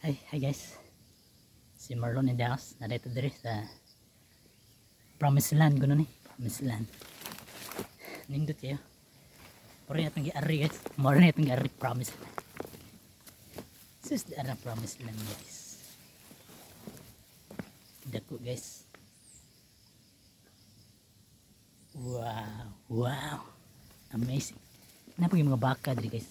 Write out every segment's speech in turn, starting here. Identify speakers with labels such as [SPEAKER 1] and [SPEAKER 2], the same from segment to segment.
[SPEAKER 1] Hi, hi guys. Si Marlon in the house. Narito diri sa Promised Land kuno ni. Promised Land. Nindot kayo. Mura na itong giari, guys. Mura na itong giari, Promised Land. Sus, ara Promised Land, guys. Dako, guys. Wow. Amazing. Naa pa yung mga baka diri, guys.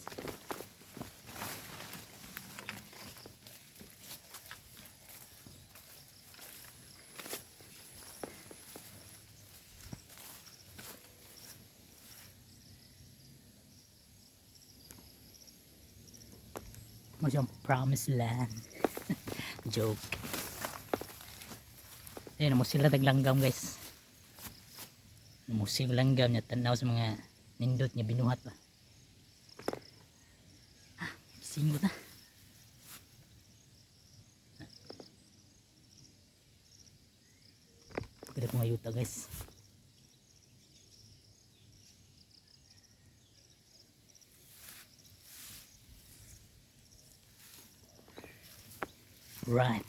[SPEAKER 1] Mo siyang Promised Land. Joke. Ayun, musil na taglanggam, guys. Musil langgam niya tanaw sa mga nindot niya binuhat ba. Ah, singot na. Pagkada ko yuta, guys. Right.